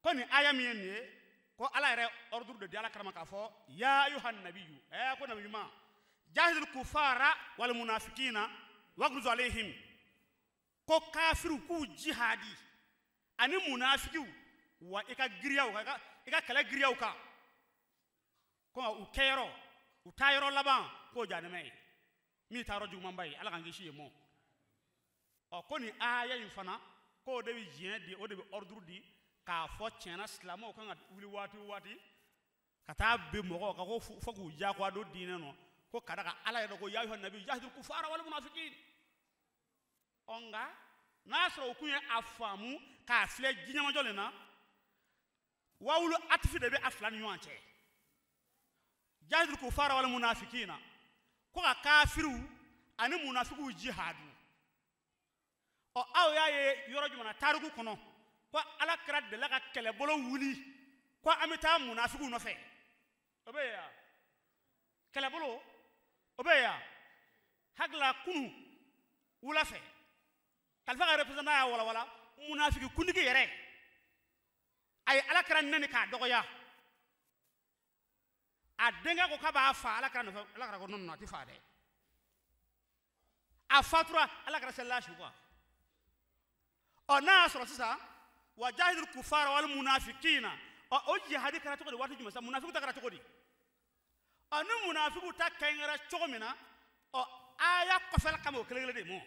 Ko nin aya min ye nin ye ko ala yɛrɛ ordre de di ala kira ma k'a fɔ ya ayuha nabiyyu ko nabi ɲuman jahidul kufara wal munafiqina waghluz alayhim ko kafiriw k'u jihadi ani munafikiw wa i ka giriyaw kan i ka kɛlɛ giriyaw kan ko u kɛyɔrɔ u taayɔrɔ laban k'o jahanama ye min taayɔrɔ jugumanba ye ala k'an kisi yen mɔ. Ɔ ko nin aya in fana k'o de bɛ diɲɛ di o de bɛ ordre di k'a fɔ tiɲɛna silamɛw kan ka wuli waati o waati ka taa bin mɔgɔw kan ko fo k'u diyagoya don diinɛ nɔ Ko ka da kan Ala yɛrɛ ko ya ayuha nabi jahidil kufara wal munafiqin. Ɔ nka n'a y'a sɔrɔ u kun ye a faamu k'a filɛ jiɲɛmajɔ nin na, wawulu atifi de bɛ a fila ni ɲɔgɔn cɛ. Jahidil kufara wal munafiqina, ko ka kafiriw ani munafigiw jihadu. Ɔ aw y'a ye yɔrɔ jumɛn na tariku kɔnɔ ko Ala kɛra delila ka kɛlɛbolo wuli ko an bɛ taa munafigiw nɔfɛ? O bɛ yen wa? Kɛlɛbolo o bɛ yen wa? Hakili kunu wula fɛ kalifa ka représentant y'a walawala, munafigi kuntigi yɛrɛ a ye Ala kɛra nɛni k'a dɔgɔya. A denkɛ ko k'a b'a fa Ala kɛra nɔfɛ, Ala kɛra ko non non a tɛ fa dɛ. A fatura Ala kɛra selila su kan. Ɔ n'a y'a sɔrɔ sisan wa jahidul kufara wal munafiqina, ɔ o jihadi kɛra cogo di waati jumɛn sa? Munafigiw ta kɛra cogo di? Ɔ ni munafigiw ta kɛra cogo min na, ɔ aya kɔfɛla kama o kelen kelen de mɔ.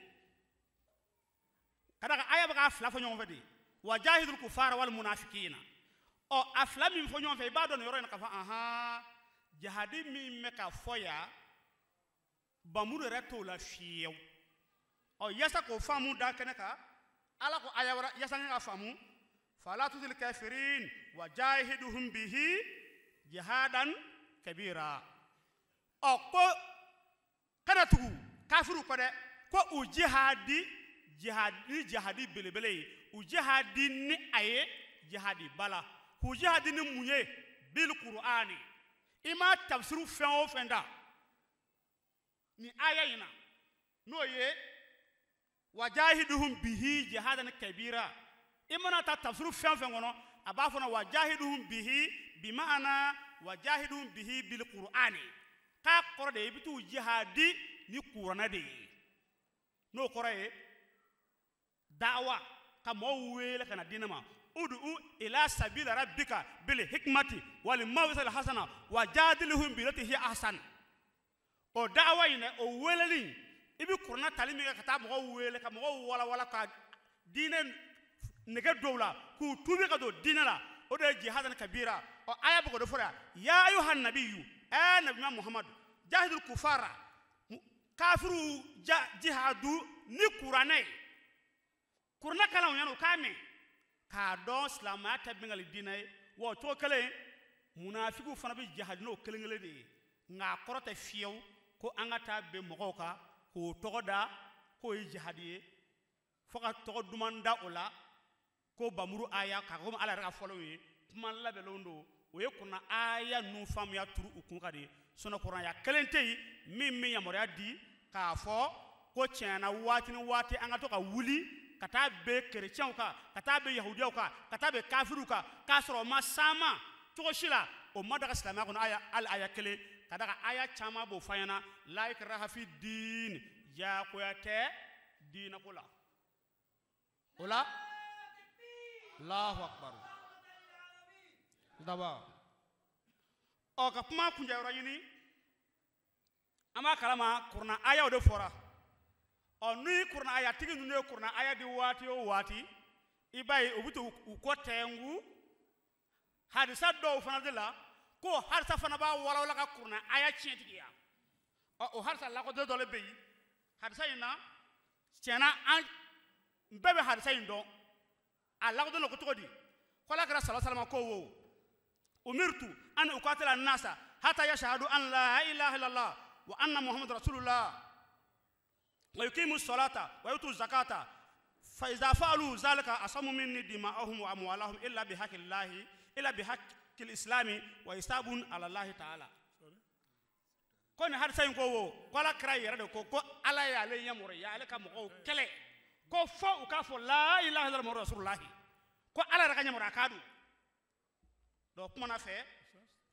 Ka d'a kan aya bɛ k'a fila fɔ ɲɔgɔn fɛ de, wa jahidul kufara wal munafiqina. Ɔ a fila min fɔ ɲɔgɔn fɛ, i b'a dɔn nin yɔrɔ in na k'a fɔ ahan jihadi min bɛ ka fɔ yan bamuru yɛrɛ t'o la fiyewu. Ɔ yaasa k'o faamu da kɛnɛ kan, Ala ko aya wɛrɛ yaasa n ka faamu, fala tutil kafirin wa jahiduhum bihi jihadan kabira. Ɔ ko kana tugu kafiriw kɔ dɛ, ko u jihadi jihadi jihadi belebele ye, u jihadi ni a ye jihadi bala, k'u jihadi ni mun ye? Bil qur'ani. I ma tafsiru fɛn o fɛn da ni aya in na, n'o ye wajahiduhum bihi jihadan kabira, i mana taa tafsiru fɛn o fɛn kɔnɔ, a b'a fɔ wajahiduhum bihi bimaana wajahiduhum bihi bil qur'ani, k'a kɔrɔ de ye i bɛ t'u jihadi ni kuranɛ de ye. N'o kɔrɔ ye dawa, ka mɔgɔw wele ka na diinɛ ma, ud'u ila sabila rabbika bil hikmati wal maw'izati hasana wajadilhum billati hiya ahsan. O dawa in dɛ, o weleli i bɛ kuranɛ tali min kɛ ka taa mɔgɔw wele ka mɔgɔw walawala ka diinɛ nɛgɛ dɔw la k'u tuubi ka don diinɛ la, o de ye jihadan kabira. Ɔ aya bɛ k'o de fɔ yan, ya ayuha nabiyu, ɛ nabi Muhammadu, jahidul kufara, kafiru jihadu ni kuranɛ ye. Kuranɛ kalan ɲɛna u k'a mɛn k'a dɔn silamɛya tɛ bɛngali diinɛ ye. Wa o cogo kelen munafigiw fana bɛ jihadi n'o kelen kelen de ye, nka a kɔrɔ tɛ fiyewu ko an ka taa bɛn mɔgɔw kan k'o tɔgɔ da k'o ye jihadi ye, fo ka tɔgɔ duman da o la ko bamuru aya, k'a komi Ala yɛrɛ ka fɔlenw ye, kuma labɛnlenw don. O ye kuranɛ aya ninnu faamuya turu u kun kan de. Sinon kuranɛ kelen tɛ yen min bɛ yamaruya di k'a fɔ ko tiɲɛna waati ni waati an ka to ka wuli ka taa bɛn kerecɛnw kan, ka taa bɛn yahudiyaw kan, ka taa bɛn kafiriw kan, k'a sɔrɔ o ma s'an ma cogo si la. O ma daga silamɛya kɔnɔ aya hali aya kelen, ka daga aya caman b'o fɔ an ɲɛna, la ikraha fi diin, diyagoya tɛ diinɛ ko la. O la Allahu akbar. D'abord ɔ ka kuma kuncɛ yɔrɔ ɲini, an b'a kalama kuranɛ ayaw de fɔra. Ɔ ni kuranɛ aya tigi ninnu ye kuranɛ aya di waati o waati, i b'a ye u bɛ to u kɔ tɛnku hadisa dɔw fana de la, ko hadisa fana b'a walawala ka kuranɛ aya tiɲɛtigiya. Ɔ o hadisa lakɔdɔ dɔ de bɛ yen, hadisa in na tiɲɛna an bɛɛ bɛ hadisa in dɔn. A lakɔdɔ la ko cogo di? Ko Ala kɛra sala salama ko wo, umirtu an uqatila nasa hatta yashhadu an la ilaha illallah wa anna muhammad rasulullah wa yuqimu salata wa yutu zakata fa iza fa'alu zalika asamu minni dima'ahum wa amwalahum illa bihaqqillahi illa bihaqqil islami wa hisabun ala allahi ta'ala. Ko ni hadisa in ko wo, ko Ala kira yɛrɛ de ko ko Ala y'ale yamaruya ale ka mɔgɔw kɛlɛ ko fo u k'a fɔ la ilaha illallah muhammadu rasulullah, ko Ala yɛrɛ ka yamaruya k'a don. Donc kuma na fɛ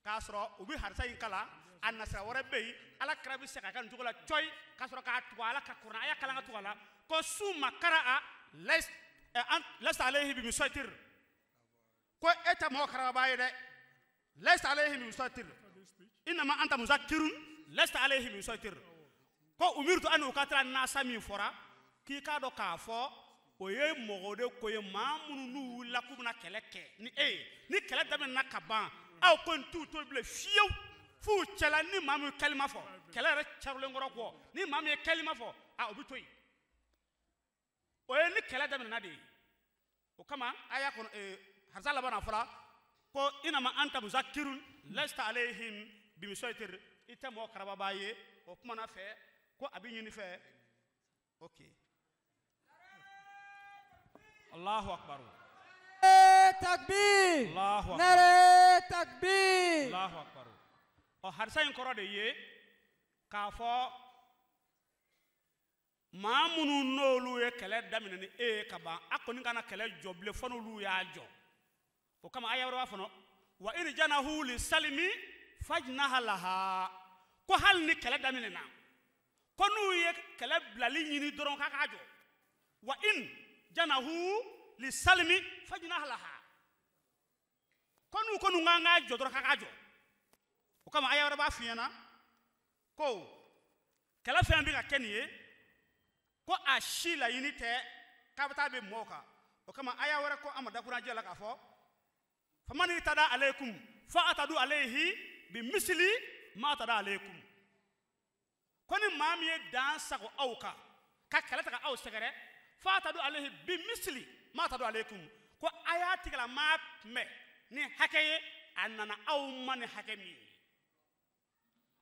k'a sɔrɔ u bɛ hadisa in kalan, a nasira wɛrɛ bɛ yen, Ala kira bɛ se ka kɛ nin cogo la cɔyi k'a sɔrɔ k'a tugu a la, ka kuranɛ aya kalan ka tugu a la, ko summa qara'a laysa alayhi bimusaitir, ko e tɛ mɔgɔ karamɔgɔba ye dɛ, laysa alayhi bimusaitir, innama anta muzakkirun laysa alayhi bimusaitir, ko umirtu an uqatila nasa min fɔra k'i k'a dɔn k'a fɔ o ye mɔgɔ de ko ye, maa minnu n'u wulila k'u bɛna kɛlɛ kɛ ni e ye, ni kɛlɛ daminɛna ka ban aw ko n t'u to bilen fiyewu F'u cɛla ni maa min ye kalima fɔ kɛlɛ yɛrɛ carilen kɔrɔ kɔ ni maa min ye kalima fɔ a o bɛ to yen o ye ni kɛlɛ daminɛna de ye o kama aya kɔnɔ hadisa laban na fɔra ko inama anta muzakirun lasta alayhim bimusaitir i tɛ mɔgɔ karababa ye o kuma na fɛ ko a bɛ ɲini fɛ ok Allahu akbar Takbir Allahu akbar Nare takbir Allahu akbar ɔ hadisa in kɔrɔ de ye k'a fɔ maa minnu n'olu ye kɛlɛ daminɛ ni e ye ka ban a kɔni kana kɛlɛ jɔ bilen fo n'olu y'a jɔ o kama aya wɛrɛ b'a fɔ wa in janahu li salimi fajnaha laha ko hali ni kɛlɛ daminɛna ko n'u ye kɛlɛ bilali ɲini dɔrɔn k'a k'a jɔ wa in janahu li salimi fajnaha laha ko n'u ko n'u k'an k'a jɔ dɔrɔn k'a k'a jɔ o kama aya wɛrɛ b'a f'i ɲɛna ko kɛlɛ fɛn bɛ ka kɛ nin ye ko a si laɲini tɛ k'a bɛ taa bɛ mɔɔw kan o kama aya wɛrɛ ko an ma dakuranjɛ la k'a fɔ faman itada alaykum fa atadu alayhi bi misli ma atada alaykum ko ni maa min ye dan sago aw kan ka kɛlɛ ta ka aw sɛgɛrɛ fa atadu alayhi bi misli ma atadu alaykum ko a y'a tigilama kunbɛn ni hakɛ ye a nana aw ma ni hakɛ min ye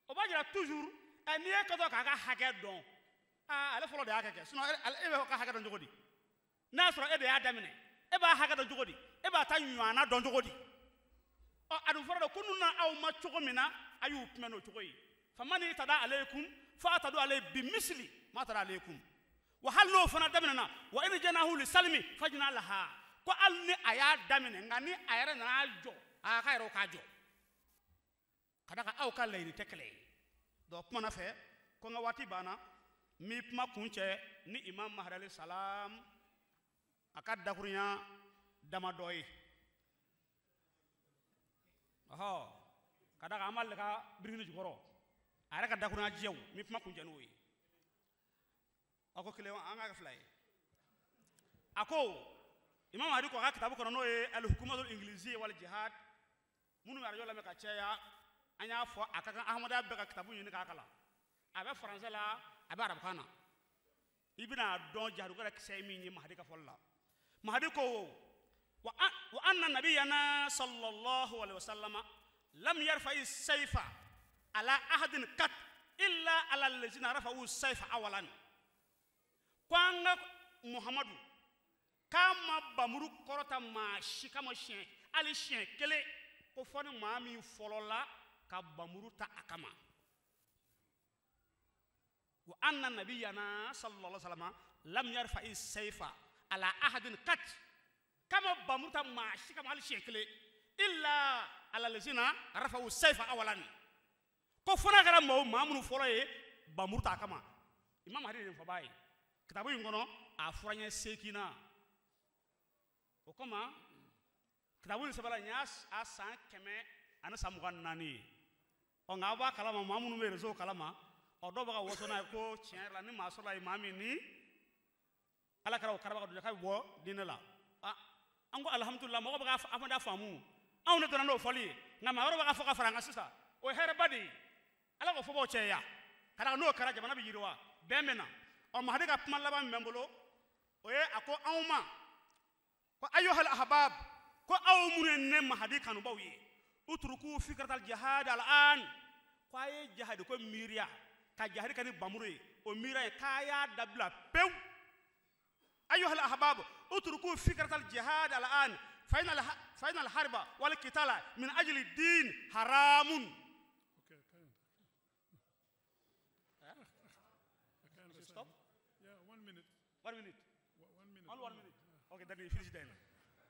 o b'a jira toujours n'i ye kɛtɔ k'a ka hakɛ dɔn aa ale fɔlɔ de y'a kɛ sinon e bɛ ka hakɛ dɔn cogo di n'a sɔrɔ e de y'a daminɛ e b'a hakɛ dɔn cogo di e b'a ta ɲɔgɔnna dɔn cogo di ɔ a dun fɔra de ko ninnu na aw ma cogo min na a y'u kunbɛn n'o cogo ye faman itada alaykum fa atadu alayhi bi misli ma atada alaykum wa hali n'o fana daminɛna wa in janahu li salimi fajna laha ko hali ni a y'a daminɛ nka ni a yɛrɛ nana jɔ a k'a yɛrɛ k'a jɔ ka d'a kan aw ka laɲini tɛ kɛlɛ ye donc kuma na fɛ ko n ka waati banna n b'i kuma kun cɛ ni imam Mahdi alayhi salam a ka dakurunya damadɔ ye ɔhɔ ka d'a kan an b'ale ka birifini jukɔrɔ a yɛrɛ ka dakurunya jɛw n b'i kuma kun cɛ n'o ye aw ko kelen an ka kɛ fila ye a ko imam Mahdi ko a ka kitabu kɔnɔ n'o ye al-hukumatul ingiliziya wal jihad minnu bɛ arajo lamɛn ka caya an y'a fɔ a ka kan ahmadaya bɛɛ ka kitabu ɲini k'a kalan a bɛ faransɛ la a bɛ arabukan na i bɛna dɔn jihadu yɛrɛ kisɛ ye min ye Mahdi ka fɔli la Mahdi ko wa anna nabiyana sallallahu alaihi wasallama lam yarfa'i sayfa ala ahadin kat illa ala allazina rafa'u sayfa awalan ko an ka Muhammadu k'a ma bamuru kɔrɔta maa si kama siɲɛ hali siɲɛ kelen ko fɔ ni maa min fɔlɔla ka bamuru ta a kama wa anna nabiyana sallallahu alaihi wasallam lam yarfa'i sayfa ala ahadin kat kama bamuru ta maa si kama hali siɲɛ kelen illa ala allazina rafa'u sayfa awalan ko fo n'a kɛra maa minnu fɔlɔ ye bamuru ta a kama imam Mahdi de nin fɔ b'a ye kitabu in kɔnɔ a fura ɲɛ 8 na o kama kitabu in sɛbɛnna nin y'a san 124 ye ɔ nka aw b'a kalama maa minnu bɛ réseau kalama ɔ dɔw bɛ ka waso n'a ye ko tiɲɛ yɛrɛ la ni maa sɔrɔla ye maa min ni ala kɛra o karaba ka don k'a bɛ bɔ diinɛ la an ko alihamudulila mɔgɔ bɛ ka ahmadaya faamu anw de donna n'o fɔli ye nka maa wɛrɛ bɛ ka fɔ ka fara an kan sisan o ye hɛrɛba de ye ala k'o fɔbaw cɛya ka d'a kan n'o kɛra jamana bɛ yiriwa bɛn bɛ na ɔ Mahdi ka kuma laban min bɛ n bolo o ye a ko anw ma ko ayyuhal ahbab ko aw minnu ye ne Mahdi kanubaw ye utruku fikratal jihad al'an ko a ye jihadi ko miiriya ka jihadi kɛ ni bamuru ye o miiriya ye k'a y'a dabila pewu ayyuhal ahbab utruku fikratal jihad al'an fa inal harba wal qitala min ajli din haramun. Okay, stop. Yeah, 1 minute. 1 minute. 1 minute. Only 1 minute. Okay, then we finish then.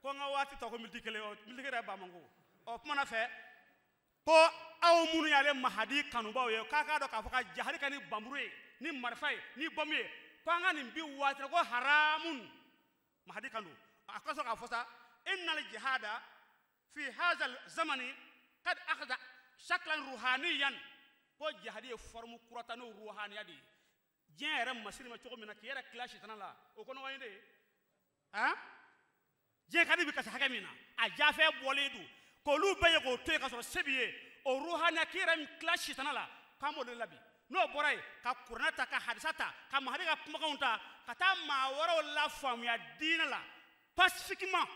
Ko n ka waati tɔ ko miniti kelen o miniti kelen yɛrɛ ba man ko ɔ kuma na fɛ ko aw minnu y'ale Mahdi kanubaw ye k'a k'a dɔn k'a fɔ ka jihadi kɛ ni bamuru ye ni marifa ye ni bɔmu ye ko an ka nin bi waati la ko haramun Mahdi kan don a ka sɔrɔ k'a fɔ sa innal jihada fi hadha zamani kad akhadha shaklan ruhaniyan ko jihadi ye forme kura ta n'o ruhaniya de ye diɲɛ yɛrɛ masiri ma cogo min na k'i yɛrɛ tila sitana la o kɔnɔ ye de ye han diɲɛ ka di bi ka se hakɛ min na a jafɛ bɔlen don k'olu bɛɛ ye k'o to yen ka sɔrɔ se b'i ye O ruhaniya k'i yɛrɛ tila sitana la, k'an b'o de la bi. N'o bɔra yen, ka kuranɛ ta, ka hadisa ta, ka Mahadi ka kumakanw ta, ka taa maa wɛrɛw lafaamuya diinɛ la pacifiquement,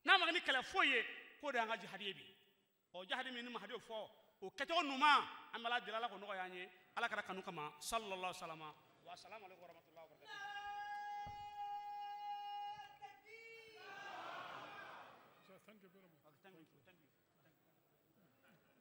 n'a ma kɛ ni kɛlɛ foyi ye, k'o de y'an ka jihadi ye bi. Ɔ jihadi min ni Mahadi y'o fɔ, o kɛcogo ɲuman, an bɛ Ala deli, Ala k'o nɔgɔya an ye, Ala kɛra kanu kama, sallallahu alaihi wa sallam. Wa salamu alaikum wa rahmatullahi wa barakatuh.